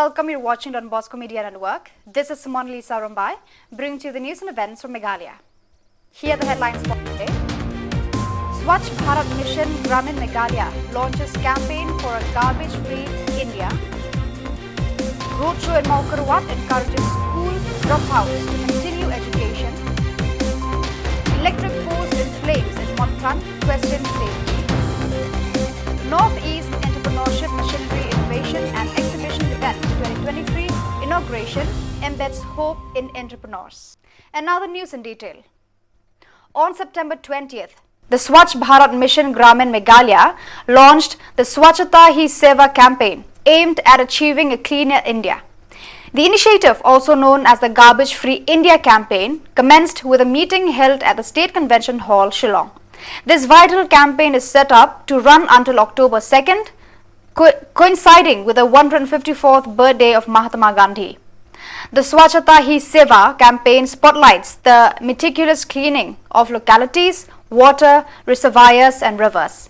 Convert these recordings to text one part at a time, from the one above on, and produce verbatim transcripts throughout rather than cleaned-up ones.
Welcome, you're watching Don Bosco Media Network. This is Simon Lisa Rombai, bringing to you the news and events from Meghalaya. Here are the headlines for today. Swachh Bharat Mission Gramin Meghalaya launches campaign for a garbage-free India. Roadshow in Mawkyrwat encourages school dropouts to continue education. Electric post in flames in Mawthrang, questions safety. Northeast Entrepreneurship Machinery Innovation and Exhibition Event twenty twenty-three inauguration embeds hope in entrepreneurs. And now the news in detail. On September twentieth, the Swachh Bharat Mission Gramin Meghalaya launched the Swachhata Hi Seva campaign, aimed at achieving a cleaner India. The initiative, also known as the Garbage Free India campaign, commenced with a meeting held at the State Convention Hall, Shillong. This vital campaign is set up to run until October second, co- coinciding with the one hundred fifty-fourth birthday of Mahatma Gandhi. The Swachhata Hi Seva campaign spotlights the meticulous cleaning of localities, water, reservoirs, and rivers.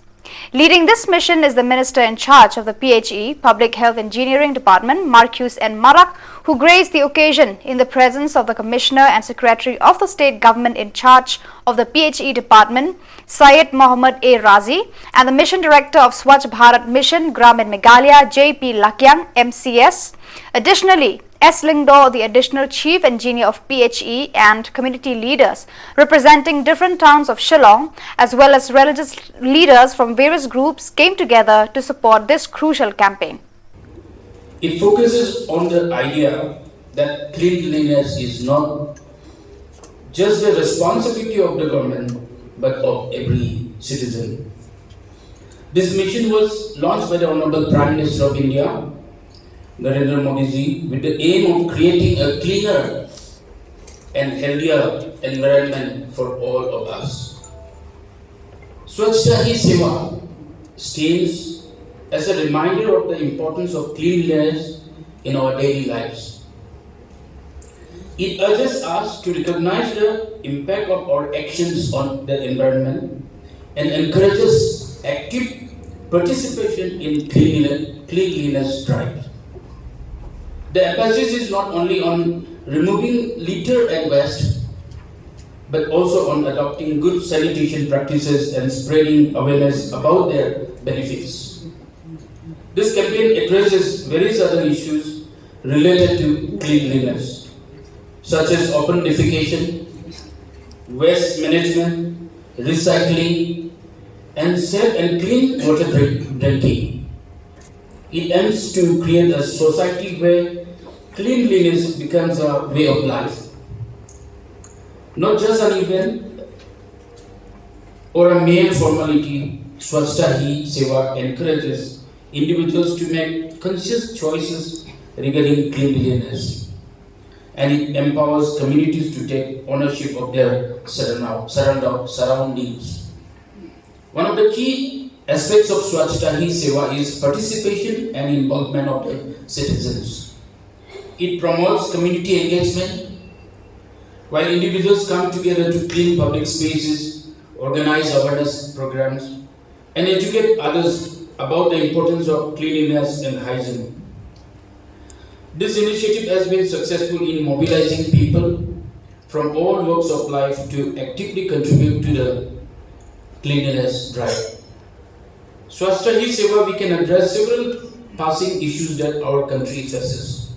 Leading this mission is the Minister in charge of the P H E, Public Health Engineering Department, Marcuise N Marak, who graced the occasion in the presence of the Commissioner and Secretary of the State Government in charge of the P H E Department, Syed Mohammad A Razi, and the Mission Director of Swachh Bharat Mission Gramin Meghalaya, J P Lakiang, M C S. Additionally, S Lyngdoh, the Additional Chief Engineer of P H E, and community leaders representing different towns of Shillong, as well as religious leaders from various groups, came together to support this crucial campaign. It focuses on the idea that cleanliness is not just the responsibility of the government, but of every citizen. This mission was launched by the Honorable Prime Minister of India, Narendra Modi ji, with the aim of creating a cleaner and healthier environment for all of us. Swachhata Hi Seva stands as a reminder of the importance of cleanliness in our daily lives. It urges us to recognize the impact of our actions on the environment and encourages active participation in cleanliness, cleanliness drives. The emphasis is not only on removing litter and waste, but also on adopting good sanitation practices and spreading awareness about their benefits. This campaign addresses various other issues related to cleanliness, such as open defecation, waste management, recycling, and safe and clean water drink- drinking. It aims to create a society where cleanliness becomes a way of life, not just an event or a mere formality. Swachhata Hi Seva encourages individuals to make conscious choices regarding cleanliness, and it empowers communities to take ownership of their surround- surround- surroundings. One of the key aspects of Swachhata Hi Seva is participation and involvement of the citizens. It promotes community engagement, while individuals come together to clean public spaces, organize awareness programs, and educate others about the importance of cleanliness and hygiene. This initiative has been successful in mobilizing people from all walks of life to actively contribute to the cleanliness drive. Swachhata Hi Seva, we can address several passing issues that our country faces,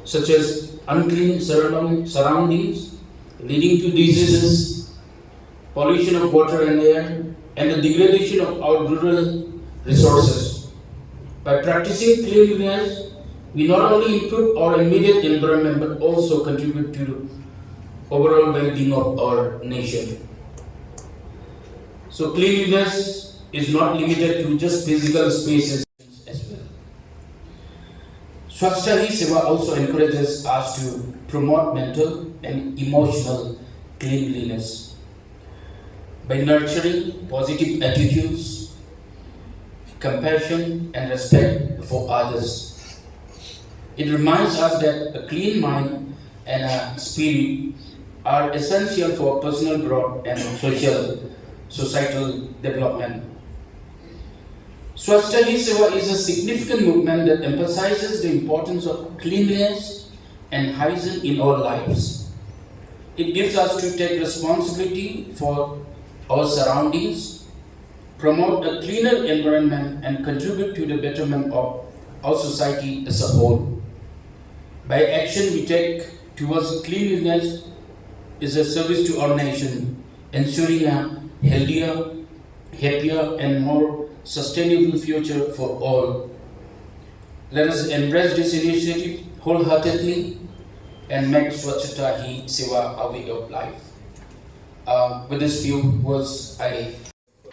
such as unclean surround- surroundings leading to diseases, pollution of water and air, and the degradation of our rural resources. By practicing cleanliness, we not only improve our immediate environment but also contribute to the overall well-being of our nation. So cleanliness is not limited to just physical spaces as well. Swachhata Hi Seva also encourages us to promote mental and emotional cleanliness by nurturing positive attitudes, compassion, and respect for others. It reminds us that a clean mind and a spirit are essential for personal growth and social societal development. Swachhata Hi Sewa is a significant movement that emphasizes the importance of cleanliness and hygiene in our lives. It gives us to take responsibility for our surroundings, promote a cleaner environment, and contribute to the betterment of our society as a whole. By action we take towards cleanliness is a service to our nation, ensuring a healthier, happier, and more sustainable future for all. Let us embrace this initiative wholeheartedly and make Swachhata Hi Sewa a way of life. Uh, with these few words, I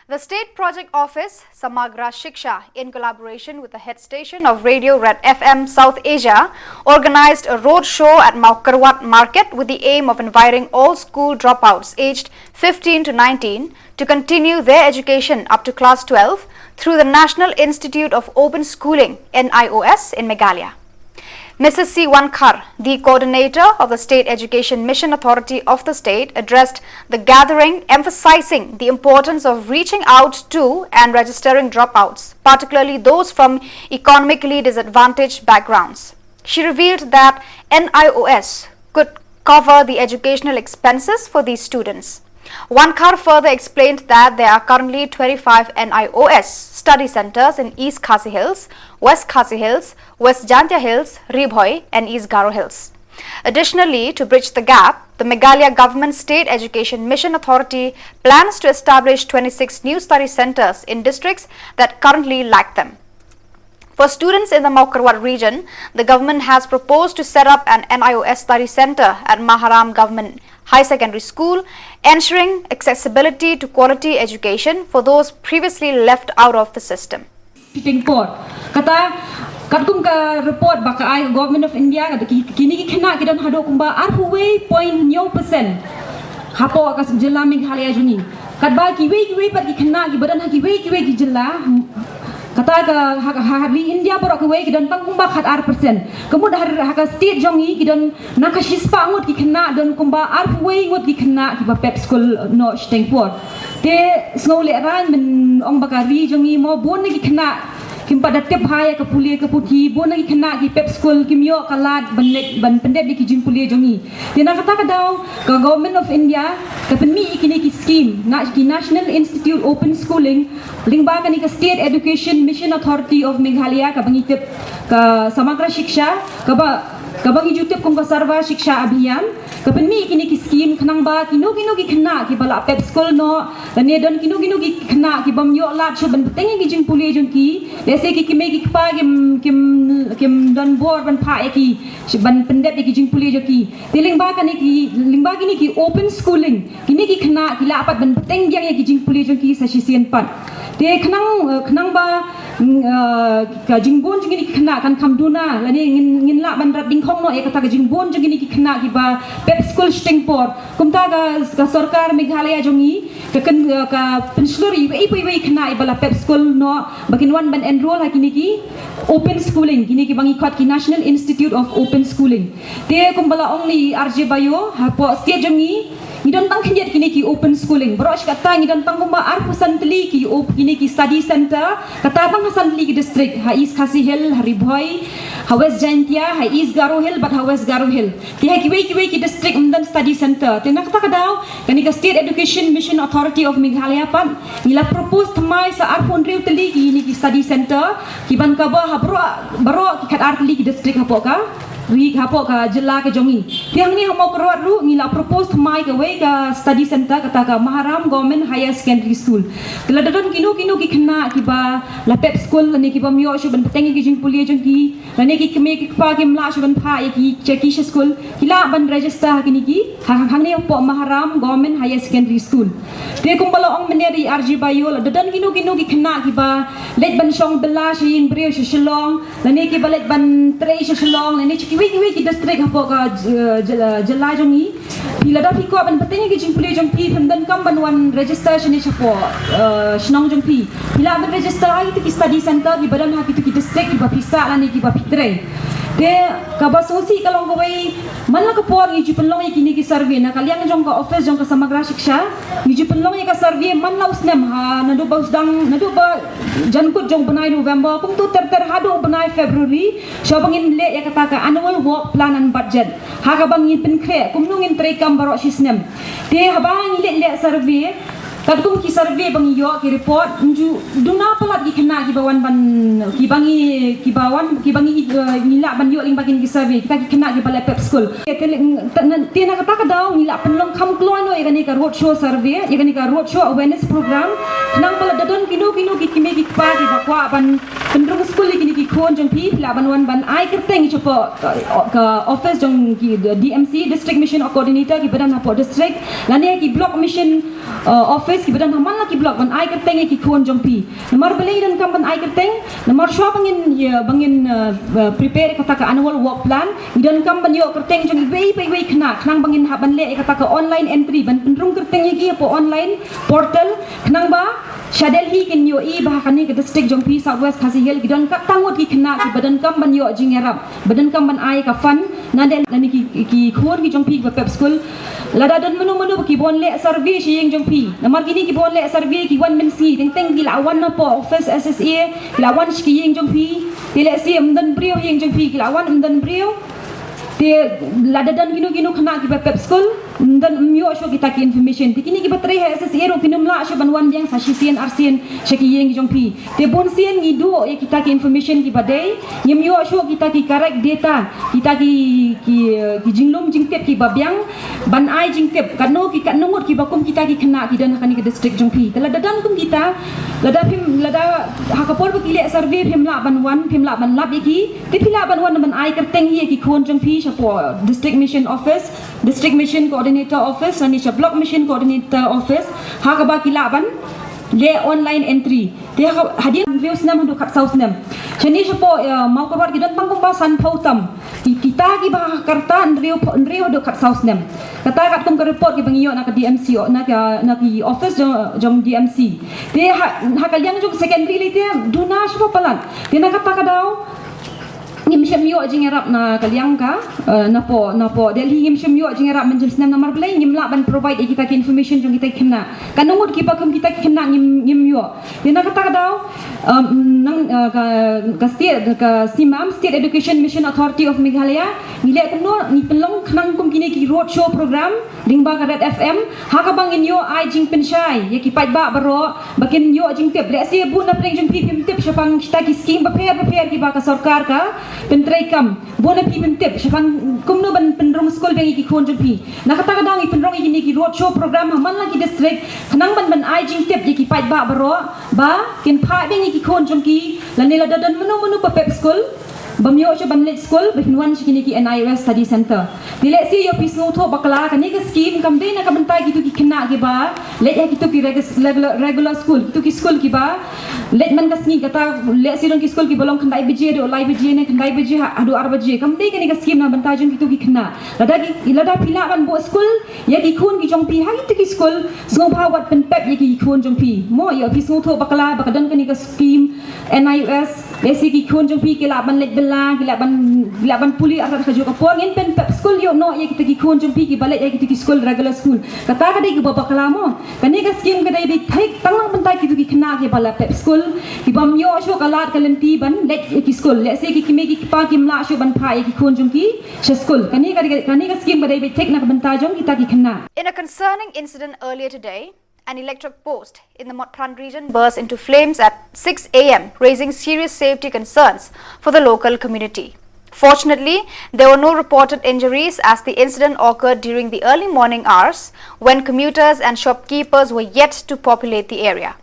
The State Project Office, Samagra Shiksha, in collaboration with the head station of Radio Red F M South Asia, organized a road show at Mawkyrwat Market with the aim of inviting all school dropouts aged fifteen to nineteen to continue their education up to class twelve through the National Institute of Open Schooling, N I O S, in Meghalaya. Missus C Wankhar, the coordinator of the State Education Mission Authority of the state, addressed the gathering, emphasizing the importance of reaching out to and registering dropouts, particularly those from economically disadvantaged backgrounds. She revealed that N I O S could cover the educational expenses for these students. Wankhar further explained that there are currently twenty-five N I O S study centers in East Khasi Hills, West Khasi Hills, West Jaintia Hills, Ri Bhoi, and East Garo Hills. Additionally, to bridge the gap, the Meghalaya Government State Education Mission Authority plans to establish twenty-six new study centers in districts that currently lack them. For students in the Mawkyrwat region, the government has proposed to set up an N I O S study center at Maharam Government High Secondary School, ensuring accessibility to quality education for those previously left out of the system. Shiteng por. Kata, katkum ka report ba ka ai Government of India, ka ki, kini ki khynnah ki don haduh kumba arphew wei point hynñiew percent hapoh ka jylla Meghalaya jong ngi. Katba kiwei kiwei pat ki khynnah kiba don ha kiwei kiwei ki jylla, kata ka ha, ha, ha ri India baroh kawei ki don tang kumba khat ar percent. Ka mut ha, ha ka state jong ngi ki don na ka shispah ngut ki khynnah, don kumba arphew wei ngut ki khynnah kiba pep skul noh shiteng por. Te sngew lehraiñ, men ong ba ka ri jong ngi mo bun na ki khynnah kim pat da tip bha ïa ka pule ka puthi, bun na ki khynnah ki pep skul, kim ïoh ka lad ban leit ban pyndep ïa ki jingpule jong ngi. Te na kata ka daw ka Government of India ka pynmih ïa kine ki scheme, na ki National Institute Open Schooling, lyngba kane ka State Education Mission Authority of Meghalaya kaba ngi tip ka Samagra Shiksha, kaba, kaba ngi ju tip kum ka Sarva Shiksha Abhiyan, ka pynmih ïa kine ki scheme khnang ba kino kino ki khynnah kiba la pep skul noh, lane don kino kino ki khynnah ki bym ïoh lad shuh ban bteng ïa ki jingpule jong ki, lehse ki kmie ki kpa kim, kim, kim don bor ban phah ïa ki, ban pyndep ïa ki jingpule jong ki. Te lyngba kane ki, lyngba kine ki open schooling, kine ki khynnah ki lah pat ban bteng biang ïa ki jingpule jong ki sa shisien pat. Te khnang, eh, khnang ba, mm, eh, ka jingbun jong kine ki khynnah kan kham duna, lane ngin, ngin lah ban rat dyngkhong noh ïa kata ka jingbun jong kine ki khynnah kiba pep skul shiteng por. Kumta ka, ka sorkar Meghalaya jong ngi ka kyn, ka pynshlur ïa iwei pa iwei i khynnah iba la pep skul noh ba kin wan ban enroll ha kine ki open schooling, kine kiba ngi khot ki National Institute of Open Schooling. Te kumba la ong i R J Bayo, hapoh state jong ngi ngi don tang khyndiat kine ki open schooling. Baroh shi katta ngi don tang kumba arphew san tylli ki op-, kine ki study center, kata tang ha san tylli ki district, ha East Khasi Hills, ha Ri Bhoi, ha West Jaintia, ha East Garo Hills bad ha West Garo Hills. Te ha kiwei kiwei ki district ym don study center. Te na kata ka daw kane ka State Education Mission Authority of Meghalaya pat ngi la propose thymmai sa arphew hynriew tylli kine ki study center, kiban cover ha baroh, baroh ki khat ar tylli ki district hapoh ka ri, hapoh ka jylla ka jong ngi. Te hangne ha Mawkyrwat ruh ngi la propose thymmai kawei ka study center, kata ka Maharam Government Higher Secondary School. Te lada don kino kino ki khynnah kiba la pep skul lane ki bym ïoh shuh ban bteng ïa ki jingpule jong ki, lane ki kmie ki kpa kim lah shuh ban phah ïa ki sha ki sha skul, ki lah ban register ha kine ki, ha, ha, hangne hapoh Maharam Government Higher Secondary School. Te kumba la ong mynne da i R J Bayo, lada don kino kino ki khynnah kiba leit ban shong bylla sha ïing briew sha Shillong, lane kiba leit ban trei sha Shillong, lane sha kiwei kiwei ki district hapoh ka, eh, jylla, jylla jong ngi. Phi lada phi kwah ban bteng ïa ki jingpule jong phi, phim donkam ban wan register shane shapoh, eh, shnong jong phi. Phi lah ban register ha kito ki study center kiba don ha kito ki district kiba phi sah lane kiba phi trei. Te kaba sngewsih ka long kawei, man la ka por ngi ju pynlong ïa kine ki survey na ka liang jong ka office jong ka Samagra Shiksha, ngi ju pynlong ïa ka survey man la u snem ha, naduh ba u sdang, naduh ba jan kut jong u bnai November, kumto ter ter haduh u bnai February, shuwa ba ngin leh ïa kata ka annual work plan and budget. Ha kaba ngin pynkhreh kumno ngin treikam baroh shi snem. Te haba ngi leh leh survey, katkum ki survey ba ngi ïoh ki report, ngi ju duna palat ki khynnah kiba wan ban, kiba ngi, kiba wan, kiba ngi, eh, ngi lah ban ïoh lyngba kine ki survey, kita ki khynnah kiba la pep skul. Te, te, te na kata ka daw ngi lah pynlong kham kloi noh ïa kane ka road show survey, ïa kane ka road show awareness program. Khnang ba lada don kino kino ki kmie ki kpa kiba kwah ban pynrung skul ïa kine ki khun jong phi, phi lah ban wan ban ai kyrteng shapoh ka, ka office jong ki D M C, District Mission Coordinator, kiba don hapoh district, lane ki block mission, uh, office kiba don ha man la ki block, ban ai kyrteng ïa ki khun jong phi. Namar balei donkam ban ai kyrteng? Namar shuwa ba ngin, ïa, ba ngin, uh, uh, prepare kata ka annual work plan, ngi donkam ban ïoh kyrteng jong iwei pa iwei khynnah, khnang ba ngin hap ban leh ïa kata ka online entry, ban pynrung kyrteng ïa ki hapoh online portal, khnang ba sha Delhi kin ïohi ba ha kane ka district jong phi South West Khasi Hills ki don katto ngut ki khynnah kiba donkam ban ïoh jingïarap, ba donkam ban ai ka fund na Delhi, lane ki, ki khun ki jong phi kiba pep skul. Lada don mano mano ba ki bun leh survey sha ïing jong phi, namar kine ki bun leh survey ki wan mynsngi, teng teng ki lah wan napoh office S S A, ki lah wan sha ki ïing jong phi. Te lehse ym don briew ha ïing jong phi, ki lah wan ym don briew. Te lada don kino kino khynnah kiba pep skul, ym don, ym ïoh shuh kita ki information. Te kine kiba trei ha S S A ruh kin ym lah shuh ban wan biang sa shisien arsien sha ki ïing jong phi. Te bun sien ngi duh ïa kita ki information kiba dei, ngim ïoh shuh kita ki correct data, kita ki, ki, ki jinglum jingtip kiba biang, ban ai jingtip katno ki, katno ngut kiba kum kita ki khynnah ki don ha kane ka district jong phi. Te lada don kum kita, lada phim, lada ha ka por ba ki leh survey phim lah ban wan, phim lah ban lap ïa ki, te phi lah ban wan ban ai kyrteng ïa ki khun jong phi shapoh District Mission Office, District Mission Coordinator Office, lane sha Block Mission Coordinator Office, ha kaba ki lah ban leh online entry. Te ha, hadien hynriew snem haduh khatsaw snem. Shane shapoh, eh, Mawkyrwat ki don tang kumba sanphew tam. Ki, kita kiba ha ka rta hynriew, hynriew haduh khatsaw snem. Kata katkum ka report kiba ngi ïoh na ka D M C, na ka, na ki office jong, jong D M C. Te ha, ha ka liang jong secondary lei te duna shuh palat. Te na kata ka daw ngim shym ïoh jingïarap na ka liang ka, eh, napoh, napoh Delhi ngim shym ïoh jingïarap mynjur snem, namar balei? Ngim lah ban provide ïa kita ki information jong kita ki khynnah. Katno ngut kiba kum kita ki khynnah ngim, ngim ïoh. Te na kata ka daw, um, nang, eh, ka, ka state, ka SEMAM, State Education Mission Authority of Meghalaya, ngi leh kumno, ngi pynlong khnang kum kine ki road show program lyngba ka Red F M, ha kaba ngin ïoh ai jingpynshai ïa ki paidbah baroh ba kin ïoh jingtip. Lehse bun na pdeng jong phi phim tip shaphang kita ki scheme bapher bapher kiba ka sorkar ka pyntreikam. Bun na phi phim tip shaphang kumno ban pynrung skul biang ïa ki khun jong phi. Na kata ka daw ngi pynrung ïa kine ki road show program ha man la ki district, khnang ban, ban ai jingtip ïa ki paidbah baroh ba kin phah biang ïa ki khun jong ki, lane lada don mano mano ba pep skul, bym ïoh shuh ban leit skul, ba kin wan sha kine ki N I O S Study Centre. Te lehse ïoh phi sngewthuh bakla, kane ka scheme kam dei na ka bynta kito ki khynnah kiba leit ha kito ki regus-, regular, regular school, kito ki skul kiba leit man ka sngi. Kata lehse don ki skul kiba long khyndai baje haduh lai baje ne khyndai baje ha, haduh ar baje. Kam dei kane ka scheme na bynta jong kito ki khynnah. Lada ki, lada phi lah ban buh skul ïa ki khun ki jong phi ha kito ki skul, sngewbha wat pynpep ïa ki khun jong phi. Mo, ïoh phi sngewthuh bakla ba ka don kane ka scheme N I O S, lehse ki khun jong phi ki lah ban leit bylla, ki lah ban, ki lah ban pule artat kajuh ka por. Ngin pynpep skul ïoh noh ïa kita ki khun jong phi kiba leit ïa kita ki skul regular school. Kata ka dei kaba bakla mo. Kane ka scheme ka dei beit thik tang na bynta kito ki khynnah kiba la pep skul, kibym ïoh shuh ka lad ka lynti ban leit ïa ki skul. Lehse ki kmie ki kpa kim lah shuh ban phah ïa ki khun jong ki sha skul. Kane ka, kane ka scheme ka dei beit thik na ka bynta jong kita ki khynnah. In a concerning incident earlier today, an electric post in the Motphran region burst into flames at six A M, raising serious safety concerns for the local community. Fortunately, there were no reported injuries as the incident occurred during the early morning hours when commuters and shopkeepers were yet to populate the area.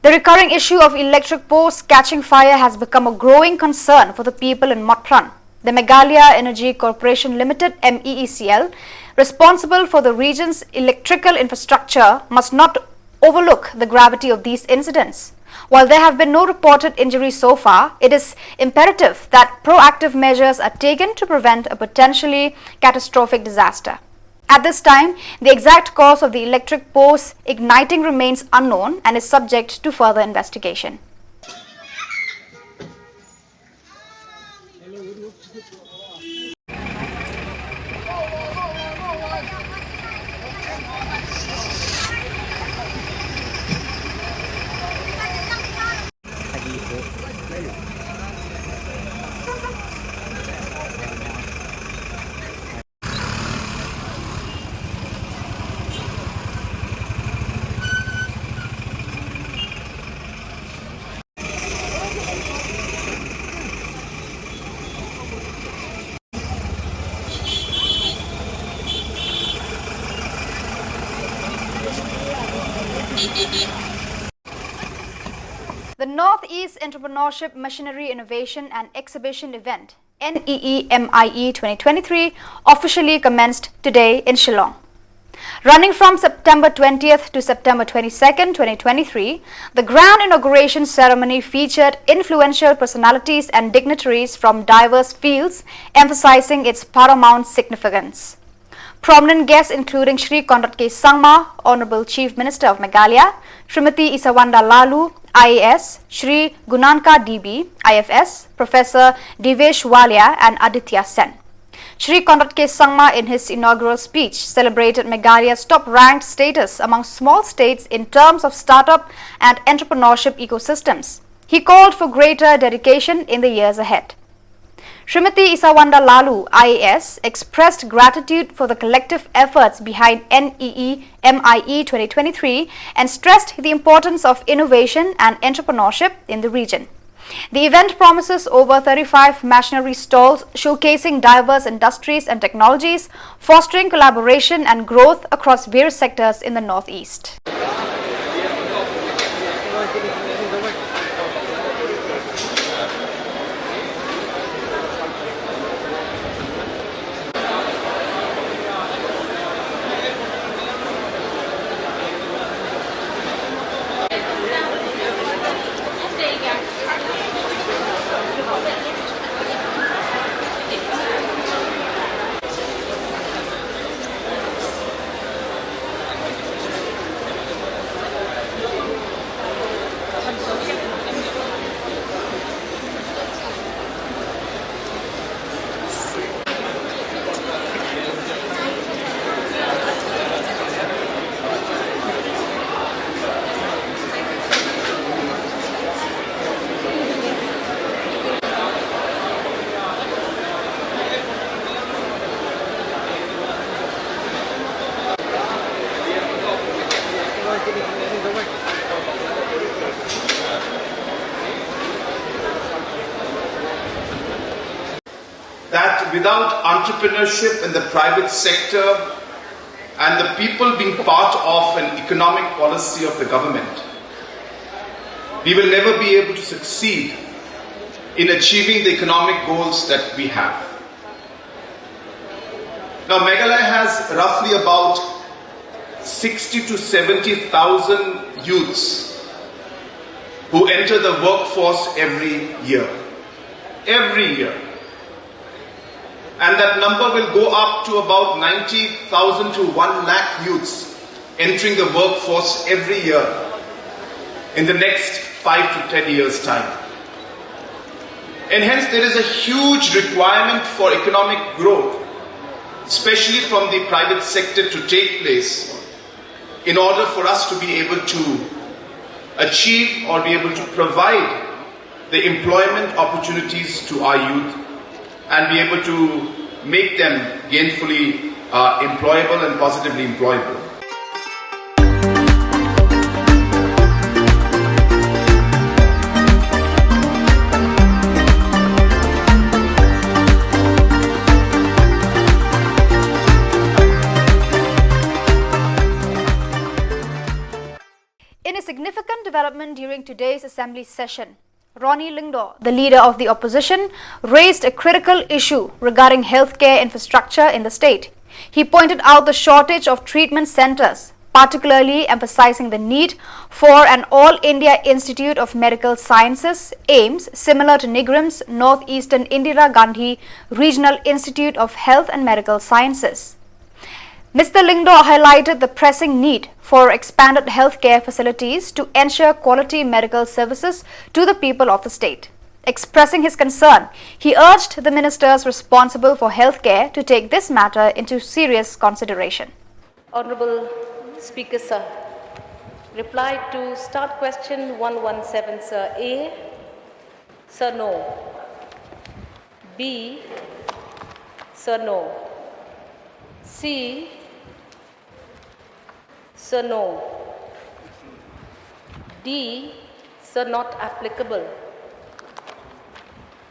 The recurring issue of electric posts catching fire has become a growing concern for the people in Motphran. The Meghalaya Energy Corporation Limited, M E E C L, responsible for the region's electrical infrastructure, must not overlook the gravity of these incidents. While there have been no reported injuries so far, it is imperative that proactive measures are taken to prevent a potentially catastrophic disaster. At this time, the exact cause of the electric post igniting remains unknown and is subject to further investigation. The Northeast Entrepreneurship Machinery Innovation and Exhibition Event, NEEMIE twenty twenty-three, officially commenced today in Shillong. Running from September twentieth to September twenty-second, twenty twenty-three, the grand inauguration ceremony featured influential personalities and dignitaries from diverse fields, emphasizing its paramount significance. Prominent guests including Shri Conrad K Sangma, Honorable Chief Minister of Meghalaya, Srimati Isawanda Laloo, I A S, Shri Gunanka D B, I F S, Professor Devesh Walia and Aditya Sen. Shri Conrad K Sangma, in his inaugural speech, celebrated Meghalaya's top-ranked status among small states in terms of startup and entrepreneurship ecosystems. He called for greater dedication in the years ahead. Srimati Isawanda Laloo, I A S, expressed gratitude for the collective efforts behind NEEMIE twenty twenty-three and stressed the importance of innovation and entrepreneurship in the region. The event promises over thirty-five machinery stalls showcasing diverse industries and technologies, fostering collaboration and growth across various sectors in the Northeast. That without entrepreneurship in the private sector and the people being part of an economic policy of the government, we will never be able to succeed in achieving the economic goals that we have. Now, Meghalaya has roughly about sixty to seventy thousand youths who enter the workforce every year. Every year. And that number will go up to about ninety thousand to one lakh youths entering the workforce every year in the next five to ten years' time. And hence, there is a huge requirement for economic growth, especially from the private sector, to take place in order for us to be able to achieve or be able to provide the employment opportunities to our youth and be able to make them gainfully uh, employable and positively employable. In a significant development during today's assembly session, Ronnie Lyngdoh, the leader of the opposition, raised a critical issue regarding healthcare infrastructure in the state. He pointed out the shortage of treatment centers, particularly emphasizing the need for an All India Institute of Medical Sciences, AIIMS, similar to NEIGRIHMS, Northeastern Indira Gandhi Regional Institute of Health and Medical Sciences. Mister Lyngdoh highlighted the pressing need for expanded healthcare facilities to ensure quality medical services to the people of the state. Expressing his concern, he urged the ministers responsible for healthcare to take this matter into serious consideration. Honorable Speaker, sir, reply to start question one one seven, sir, A. Sir, no. B. Sir, no. C. Sir, no. D. Sir, not applicable.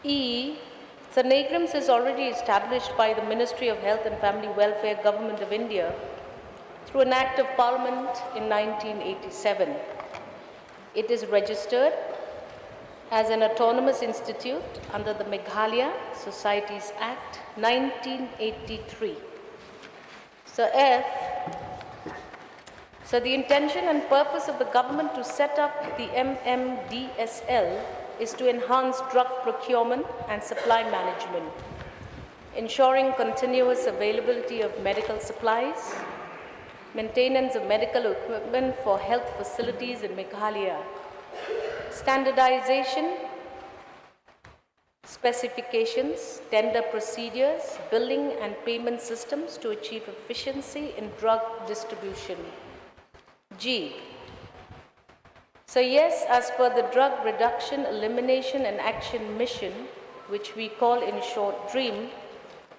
E. Sir, NEIGRIHMS is already established by the Ministry of Health and Family Welfare, Government of India. It's through an Act of Parliament in nineteen eighty-seven. It is registered as an autonomous institute under the Meghalaya Societies Act nineteen eighty-three. So F, so the intention and purpose of the government to set up the M M D S L is to enhance drug procurement and supply management, ensuring continuous availability of medical supplies, maintenance of medical equipment for health facilities in Meghalaya, standardization, specifications, tender procedures, billing and payment systems to achieve efficiency in drug distribution. G. So yes, as per the Drug Reduction, Elimination and Action Mission, which we call in short DREAM,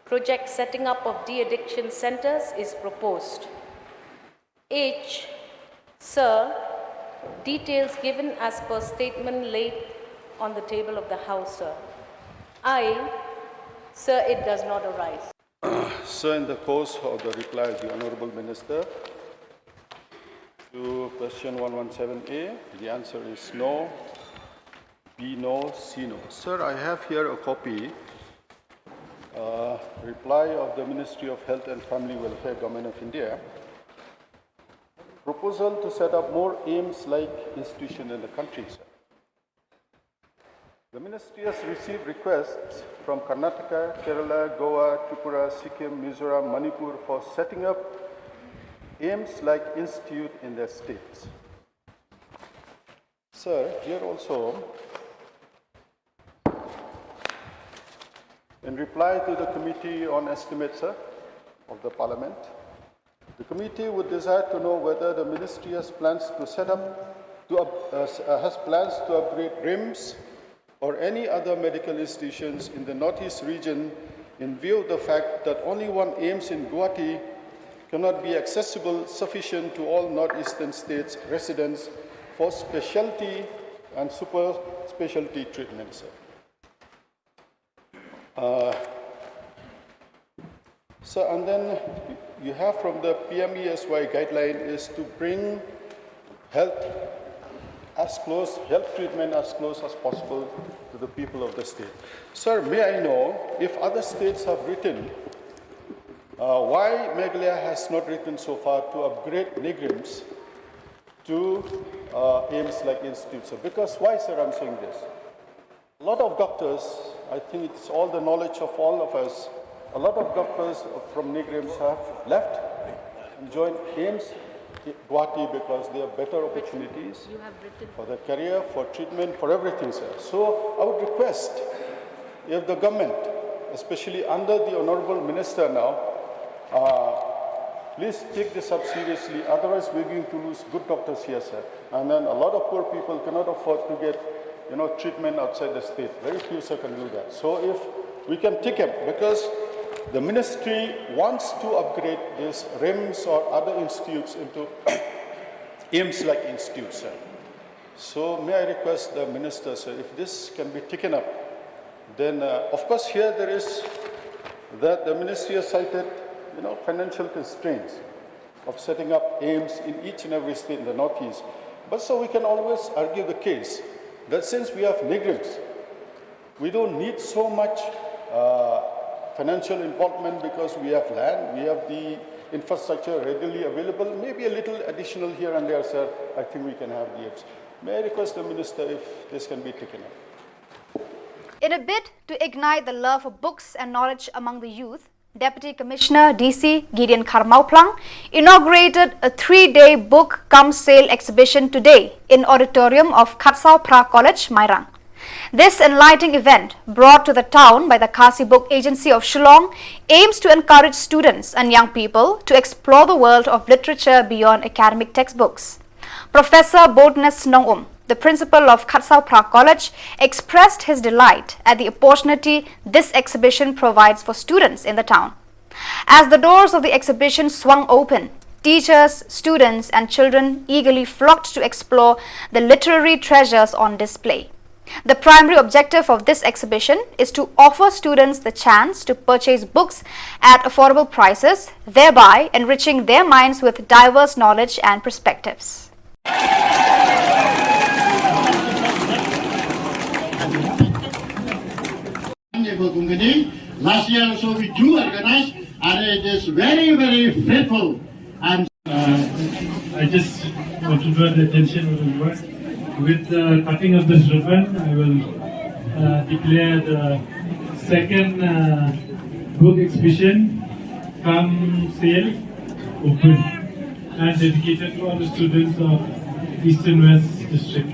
project setting up of de-addiction centers is proposed. H, sir, details given as per statement laid on the table of the House, sir. I, sir, it does not arise. So in the course of the reply of the Honorable Minister to question one one seven A, the answer is no, B no, C no. Sir, I have here a copy, uh, reply of the Ministry of Health and Family Welfare, Government of India. Proposal to set up more AIIMS-like institution in the country, sir. The ministry has received requests from Karnataka, Kerala, Goa, Tripura, Sikkim, Mizoram, Manipur for setting up AIIMS-like institute in their states. Sir, here also, in reply to the Committee on Estimates, sir, of the Parliament, the committee would desire to know whether the ministry has plans to set up, to up, uh, s- uh, has plans to upgrade RIMS or any other medical institutions in the Northeast region in view of the fact that only one AIIMS in Guwahati cannot be accessible sufficient to all Northeastern states residents for specialty and super specialty treatment, sir. Uh, so, and then you have from the P M E S Y guideline is to bring health as close, health treatment as close as possible to the people of the state. Sir, may I know if other states have written, uh, why Meghalaya has not written so far to upgrade NEIGRIHMS to uh, AIIMS-like institutes? So because why, sir, I'm saying this? A lot of doctors, I think it's all the knowledge of all of us, a lot of doctors from NEIGRIHMS have left and joined AIIMS Guwahati because there are better opportunities You have written. For the career, for treatment, for everything, sir. So I would request if the government, especially under the Honorable Minister now, uh, please take this up seriously. Otherwise, we're going to lose good doctors here, sir. And then a lot of poor people cannot afford to get, you know, treatment outside the state. Very few, sir, can do that. So if we can take up, because the ministry wants to upgrade this RIMS or other institutes into AIIMS-like institutes, sir. So may I request the minister, sir, if this can be taken up, then uh, of course here there is that the ministry has cited, you know, financial constraints of setting up AIIMS in each and every state in the Northeast. But so we can always argue the case that since we have NEIGRIHMS, we don't need so much uh, financial involvement because we have land, we have the infrastructure readily available, maybe a little additional here and there, sir. I think we can have the AIIMS. May I request the minister if this can be taken up? In a bid to ignite the love for books and knowledge among the youth, Deputy Commissioner D C Gideon Kharmauplang inaugurated a three-day book cum sale exhibition today in auditorium of Khatsaophra College, Mairang. This enlightening event, brought to the town by the Khasi Book Agency of Shillong, aims to encourage students and young people to explore the world of literature beyond academic textbooks. Professor Boldness Nongum, the principal of Khatsaophra College, expressed his delight at the opportunity this exhibition provides for students in the town. As the doors of the exhibition swung open, teachers, students, and children eagerly flocked to explore the literary treasures on display. The primary objective of this exhibition is to offer students the chance to purchase books at affordable prices, thereby enriching their minds with diverse knowledge and perspectives. Last year also we do organize, and it is very, very faithful. And uh, I just want to draw the attention of the world. With the cutting of this ribbon, I will uh, declare the second uh, book exhibition come sale open and dedicated to all the students of Eastern West District.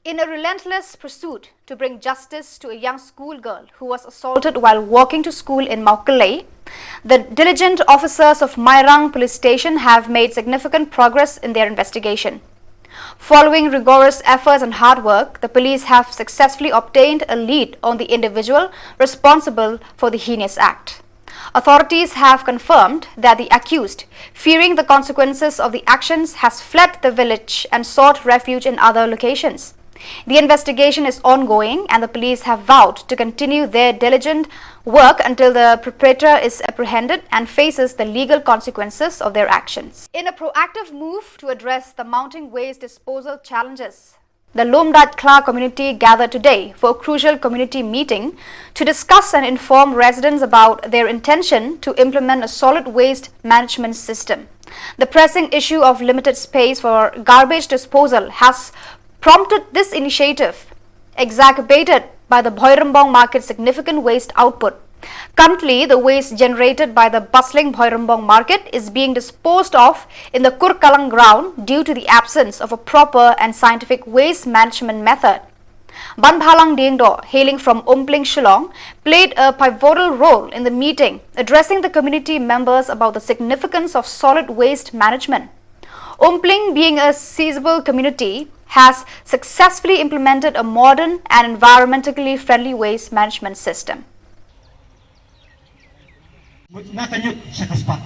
In a relentless pursuit to bring justice to a young schoolgirl who was assaulted while walking to school in Mawkyllei, the diligent officers of Mairang Police Station have made significant progress in their investigation. Following rigorous efforts and hard work, the police have successfully obtained a lead on the individual responsible for the heinous act. Authorities have confirmed that the accused, fearing the consequences of the actions, has fled the village and sought refuge in other locations. The investigation is ongoing, and the police have vowed to continue their diligent work until the perpetrator is apprehended and faces the legal consequences of their actions. In a proactive move to address the mounting waste disposal challenges, the Lumdait Kla community gathered today for a crucial community meeting to discuss and inform residents about their intention to implement a solid waste management system. The pressing issue of limited space for garbage disposal has prompted this initiative, exacerbated by the Bhoirymbong market's significant waste output. Currently, the waste generated by the bustling Bhoirymbong market is being disposed of in the Kurkalang ground due to the absence of a proper and scientific waste management method. Banbhalang Diengdoh, hailing from Umpling, Shillong, played a pivotal role in the meeting, addressing the community members about the significance of solid waste management. Umpling, being a seizable community, has successfully implemented a modern and environmentally friendly waste management system. Na ka ñiut sha ka spah.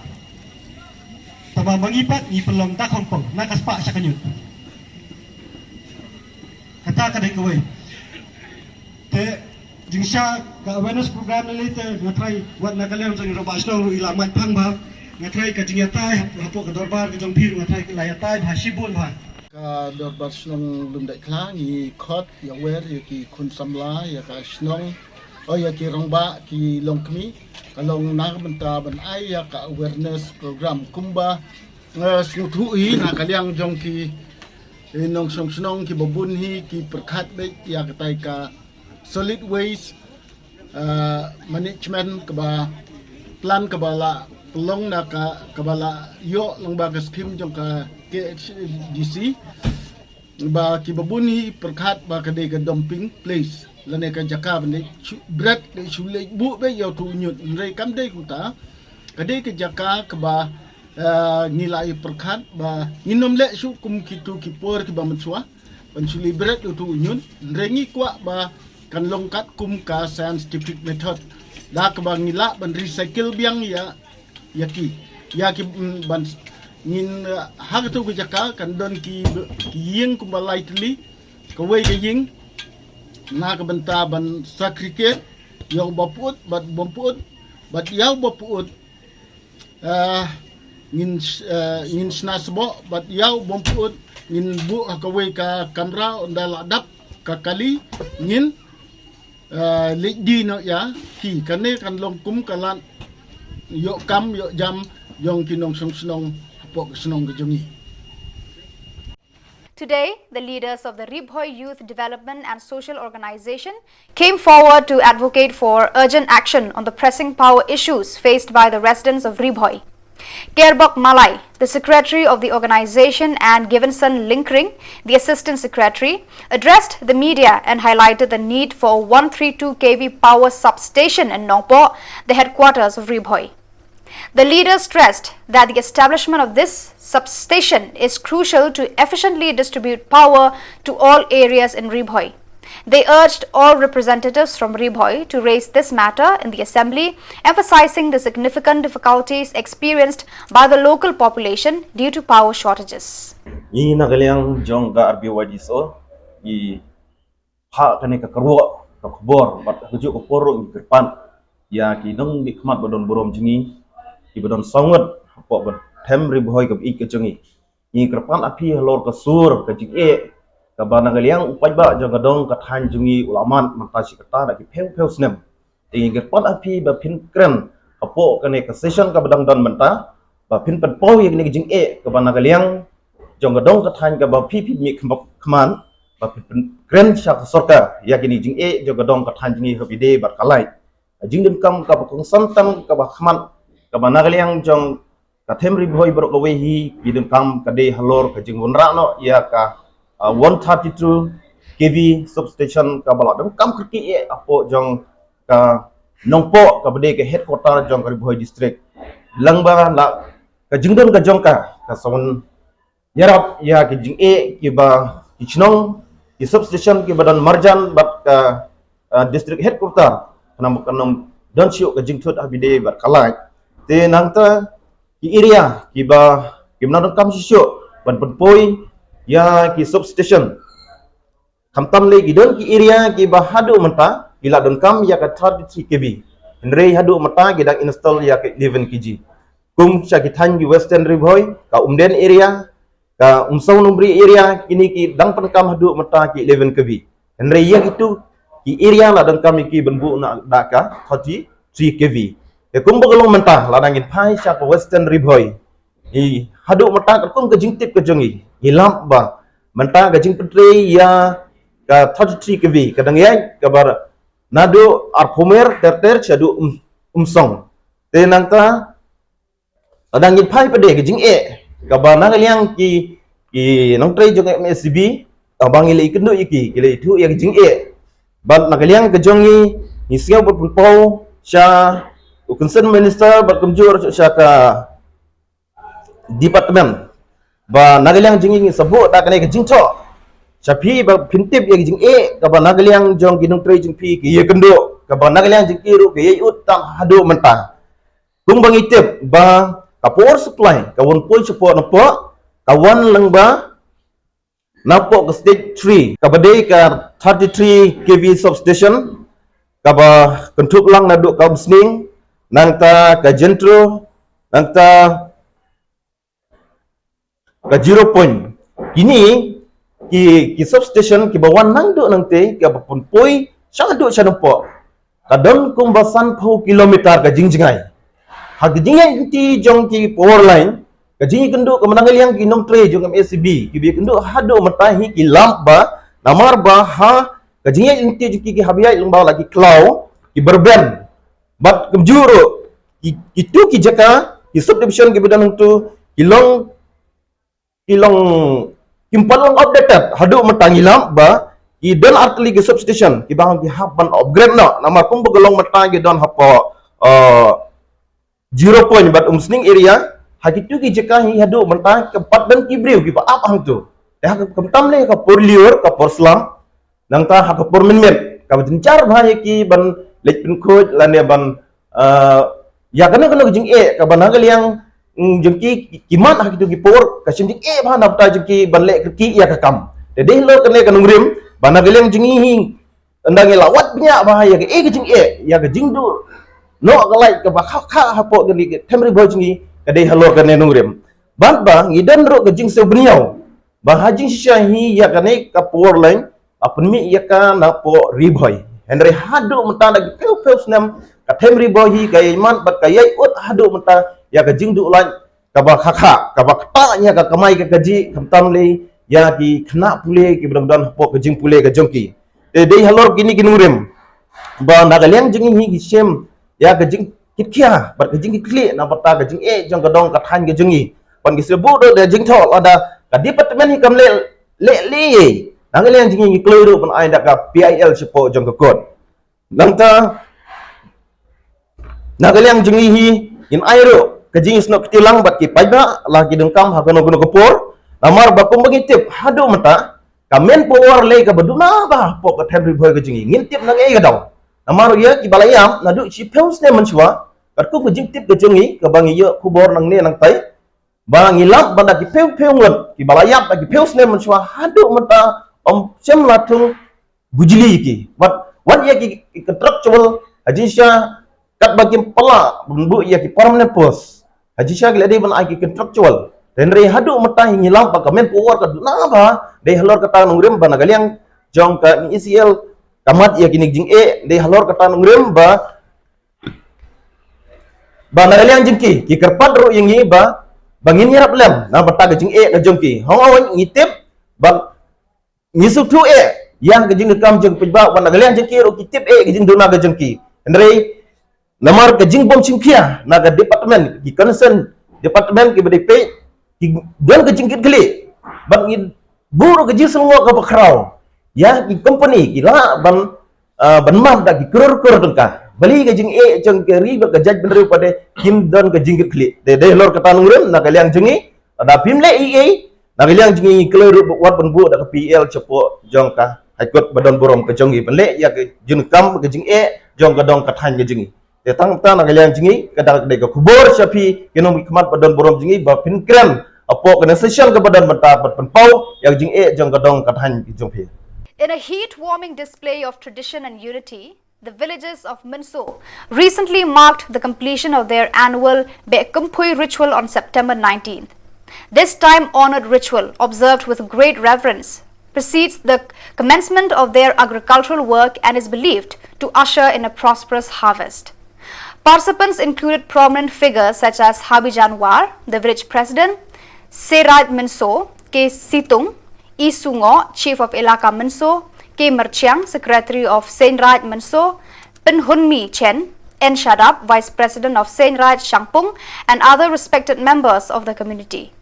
Tangba ma ngi pat ngi pynlong da khongpong na ka spah sha ka ñiut. Kata ka dei kawei. Te jingshisha ka awareness program lei lei te nga trai wat na ka liang jong i rangbah shnong ruh i la mait phang bha. Nga trai ka jingïatai hapoh ka dorbar ka jong phi ruh nga trai ka la ïatai bha shibun bha. Ka dorbar shnong Lumdait Kla ngi khot ïa wer ïa ki khun samla ïa ka shnong, o ïa ki rangbah ki longkmie, ka long na ka bynta ban ai ïa ka awareness program kumba nga sngewthuh hi na ka liang jong ki nongshong shnong kiba bun hi ki pyrkhat beit ïa katai ka solid waste management kaba plan kaba la pynlong na ka kaba la ïoh lyngba ka skim jong ka K H A D C. Ba kiba bun hi pyrkhat ba ka dei ka dumping place lane ka jaka ba dei bret dei shu leit buh beit ïa utu u ñiut, hynrei kam dei kumta. Ka dei ka jaka kaba ngi la ïa pyrkhat ba ngin ym leh shuh kum kitu ki por kiba mynshuwa ban shu leit bret ïa utu u ñiut, hynrei ngi kwah ba kan long katkum ka scientific method da kaba ngi lah ban recycle biang ïa ïa ki ïa ki ban ngin ha katu ka jaka kan don ki ki ïing kumba lai tylli, kawei ka ïing na ka bynta ban segregate ïa uba put bad bym put bad ïa uba put ngin ngin shna sboh bad ïa u bym put ngin buh ha kawei ka kamra ynda la dap Ka kali ngin, eh, leit die noh ïa ki, kane kan long kum ka lad ïoh kam ïoh jam jong ki nongshong shnong hapoh ka shnong ka jong ngi. Today, the leaders of the Ri Bhoi Youth Development and Social Organization came forward to advocate for urgent action on the pressing power issues faced by the residents of Ri Bhoi. Kerbok Malai, the secretary of the organization, and Givenson Lyngkring, the assistant secretary, addressed the media and highlighted the need for a one three two K V power substation in Nongpoh, the headquarters of Ri Bhoi. The leaders stressed that the establishment of this substation is crucial to efficiently distribute power to all areas in Ri Bhoi. They urged all representatives from Ri Bhoi to raise this matter in the assembly, emphasizing the significant difficulties experienced by the local population due to power shortages. Ngi na ka liang jong ka R B Y D S O ngi phah kane ka kyrwoh ka khubor bad ha kajuh ka por ruh ngi kyrpad ïa ki nongmihkhmat ba don burom jong ngi, kiba don saw ngut hapoh ka them Ri Bhoi kaba ïeit ka jong ngi. Ngi kyrpad ha phi halor ka sur ka jingeh kaba na ka liang u paidbah jong ka dong ka thaiñ jong ngi u la mad mynta shi katta da ki phew phew snem. Te ngi kyrpad ha phi ba phin kren hapoh kane ka session kaba dang don mynta, ba phin pynpaw ïa kane ka jingeh kaba na ka liang jong ka dong ka thaiñ kaba phi phi mihkhmat, ba phin pynkren sha ka sorkar ïa kane ka jingeh jong ka dong ka thaiñ jong ngi ha kaba ïadei bad ka light. Ka jingdonkam kaba kongsan tam kaba khmat kaba na ka liang jong ka them Ri Bhoi baroh kawei hi, ki donkam ka dei halor ka jingwanrah noh ïa ka, ah, one thirty-two K V substation kaba la donkam kyrkieh hapoh jong ka Nongpoh kaba dei ka headquarter jong ka Ri Bhoi District. Lyngba la ka jingdon ka jong ka, ka sa wan ïarap ïa ki jingeh kiba ki shnong, ki substation kiba don marjan bad ka, ah, district headquarter. Khnang ba kan ym don shuh ka jingthut ha kaba ïadei bad ka light. Te nangta ki area kiba, kiba nang donkam shuh shuh ban pynpoi ïa ki substation. Khamtam lei ki don ki area kiba haduh mynta ki la donkam ïa ka thirty-three K V. Hynrei haduh mynta ki dang install ïa ka eleven K V. Kum sha ki thaiñ ki Western Ri Bhoi, ka Umden area, ka Umsaw Numbri area, kine ki dang pyndonkam haduh mynta ki eleven K V. Hynrei ïa kito ki area la donkam ïa ki ban buh na da ka thirty-three K V. Te kumba ka long mynta, lada ngin phai sha ka Western Ri Bhoi, i haduh mynta katkum ka jingtip ka jong ngi, ngi lap ba mynta ka jingpyntrei ïa ka thirty-three K V ka dang ïaid kaba naduh Arphumer ter ter shaduh Um, Umsong. Te nangta lada ngin phai pat de ka jingeh kaba na ka liang ki, ki nongtrei jong M A C B, kaba ngi la ïakynduh ïa ki, ki la ïathuh ïa ka jingeh. Bad na ka liang ka jong ngi, ngi sngew ban pynpaw sha u concerned minister bad kumjuh sha ka department ba na ka liang jong ngi ngin sa buh da kane ka jingthoh sha phi ba phin tip ïa ka jingeh kaba na ka liang jong ki nongtrei jong phi ki ïakynduh, kaba na ka liang jong ki ruh ki ïaud tang haduh mynta. Kumba ngi tip ba ka power supply ka wan poi shapoh Nongpoh, ka wan lyngba napoh ka stage three kaba dei ka thirty-three K V substation kaba kynthup lang naduh ka Umsning, nangta ka Jentru, nangta ka Zero Point. Kine ki, ki substation kiba wan nangduh nangte kaba pynpoi sha naduh sha Nongpoh, ka don kumba sanphew kilometer ka jingjngai. Ha ka jingïaid lynti jong ki power line, ka jingïakynduh kaba na ka liang ki nongtrei jong M A C B kiba ïakynduh haduh mynta hi ki lap ba namar ba ha ka jingïaid lynti jong ki, ki hap ïaid lyngba la ki khlaw kiba rben. Bad kumjuh ruh ki, kito ki jaka, ki subdivision kiba don hangto ki long, ki long, kim pat long updated. Haduh mynta ngi lap ba ki don artylli ki substation kiba hap, ki hap ban upgrade noh. Namar kumba ka long mynta ki don hapoh, eh, Zero Point bad Umsning area, ha kito ki jaka hi haduh mynta kam pat don ki briew kiba ap hangto. Te ha ka, khamtam lei ka por lyiur, ka por slap, nangta ha ka por mynmiet kaba jynjar bha ïa ki ban leit pynkhuid lane ban, eh, ïa kano kano ka jingeh kaba na ka liang, mm, jong ki, ki mad ha kito ki por, ka shim jingeh bha na bynta jong ki ban leh kyrkieh ïa ka kam. Te dei halor kane ka nongrim ba na ka liang jong ngi hi, ynda ngi la wad bniah bha ïa kaei ka jingeh, ïa ka jingduh noh ka light kaba kha kha hapoh kane ka them Ri Bhoi jong ngi, ka dei halor kane nongrim. Bad ba ngi don ruh ka jingsngew bniah ba ha jingshisha hi ïa kane ka power line la pynmih ïa ka napoh Ri Bhoi. Hynrei haduh mynta da ki phew phew snem ka them Ri Bhoi hi ka ïai mad bad ka ïai ud haduh mynta ïa ka jingduh lait kaba khakha, kaba ktah ïa ka kamai ka kajih, khamtam lei ïa ki khynnah pule kiba dang don hapoh ka jingpule ka jong ki. Te dei halor kine ki nongrim ba na ka liang jong ngi hi ki shem ïa ka jingkitkhia bad ka jingkitkhlieh na bynta ka jingeh jong ka dong ka thaiñ ka jong ngi. Ban ki shu buh da jingthoh lada ka department hi kam leh leh lei. Na ka liang jong ngi ngi kloi ruh ban ai da ka P I L shapoh jong ka kot. Nangta na ka liang jong ngi hi ngin ai ruh ka jingïasnoh kti lang bad ki paidbah la ki donkam ha kano kano ka por. Namar ba kumba ngi tip haduh mynta ka manpower lei kaba duna bha hapoh ka them Ri Bhoi ka jong ngi. Ngin tip na ngi ka daw. Namar ïa kiba la ïap naduh shiphew snem mynshuwa. Katkum ka jingtip ka jong ngi kaba ngi ïoh khubor nangne nangtai ba ngi lap ba da ki phew phew ngut kiba la ïap da ki phew snem mynshuwa haduh mynta ym shym la thung bujli ki. Wat wat ïa ki, ki contractual ha jingshisha katba kim pala ban buh ïa ki permanent post. Ha jingshisha ki la dei ban ai ki contractual. Hynrei haduh mynta hi ngi lap ba ka manpower ka duna bha dei halor kata nongrim ba na ka liang jong ka M E C L ka mad ïa kine ki jingeh dei halor kata nongrim ba ba na ka liang jong ki ki kyrpad ruh ïa ngi ba ba ngin ïarap lem na bynta ka jingeh ka jong ki. Hooid ngi tip ba ngi sngewthuh eh ïa ka jingkam jong ki paidbah, ba na ka liang jong ki ruh ki tip eh ka jingduna ka jong ki. Hynrei namar ka jingbym shimkhia na ka department, ki concern department kiba dei peit ki don ka jingkitkhlieh bad ngi buh ruh ka jingsngewnguh kaba khraw ïa ki company ki lah ban ah, ban map da ki klur klur tyngka. Balei ka jingeh jong ka ri bad ka jaitbynriew pat de kim don ka jingkitkhlieh. Te dei halor kata nongrim na ka liang jong ngi lada phim leh ei ei na ka liang jong ngi ngi kloi ruh wat ban buh da ka P L shapoh jong ka High Court ba don burom ka jong ngi ban leh ïa ka jingkam ka jingeh jong ka dong ka thaiñ ka jong ngi. Te tang ta na ka liang jong ngi ka dang dei ka khubor sha phi ki nongmihkhmat ba don burom jong ngi ba phin kren hapoh kane session kaba don mynta bad pynpaw ïa ka jingeh jong ka dong ka thaiñ ka jong phi. In a heat-warming display of tradition and unity, the villagers of Mynso recently marked the completion of their annual Beh Kymphui ritual on September nineteenth. This time-honored ritual, observed with great reverence, precedes the commencement of their agricultural work and is believed to usher in a prosperous harvest. Participants included prominent figures such as Habijan War, the village president, Seraj Mynso, K Situng, I Sungo, Chief of Elaka Mynso, K Myrchiang, Secretary of Seinraj Mynso, Pynhunmi Chen, N Shadap, Vice President of Seinraj Shangpung, and other respected members of the community.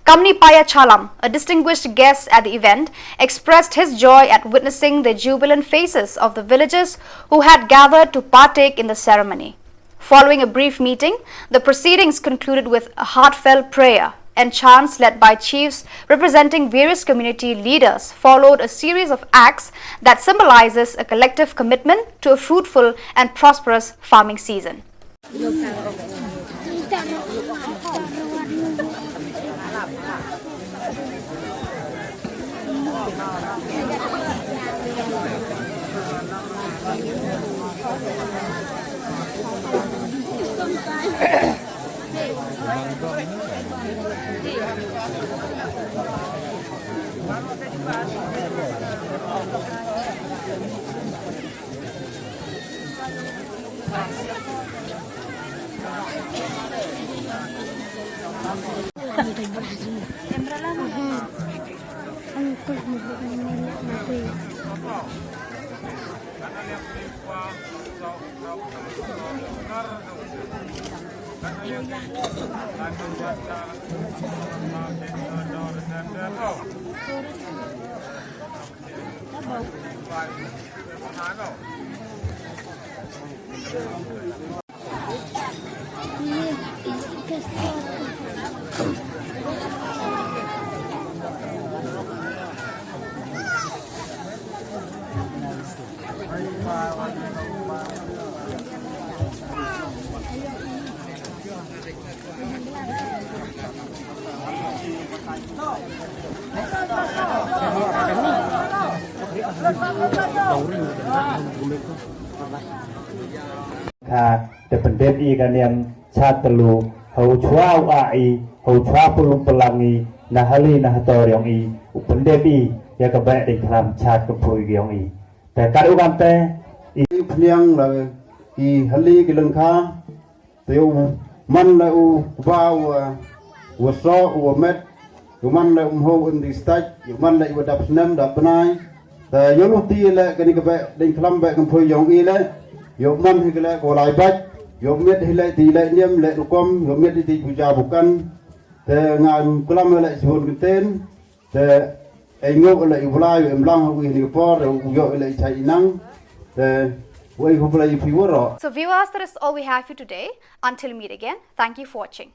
Kamni Paya Chalam, a distinguished guest at the event, expressed his joy at witnessing the jubilant faces of the villagers who had gathered to partake in the ceremony. Following a brief meeting, the proceedings concluded with a heartfelt prayer, and chants led by chiefs representing various community leaders followed a series of acts that symbolizes a collective commitment to a fruitful and prosperous farming season. Ka te pyndep i ka niam cha telu, ha u chwa u a i, ha u chwa pulung pelang i, na hali na hator yong i, u pyndep i, ïa ka Behdeiñkhlam Shadkynpui ka jong i. Te katba u kam te i khñiang la ki hali ki lyngkha. Te u man la u ba u wa so u wa met. U man la u mho u em di staj. U man la i wa dap snem dap bnai. Te ïa lu ti le kani ka Behdeiñkhlam Behdkynpui jong i le. Ïa u man hi ka le ko lai baj. Ïa u met hi le ti le niam le rukom. Ïa u met hi ti puja bukan. Te nga klam le sibun kenten. Te ai ngo le i bla ïa em lang u hi ni por u ïa le i chai inang. Te wei hu bla i pi woro. So viewers, that is all we have for today. Until we meet again, thank you for watching.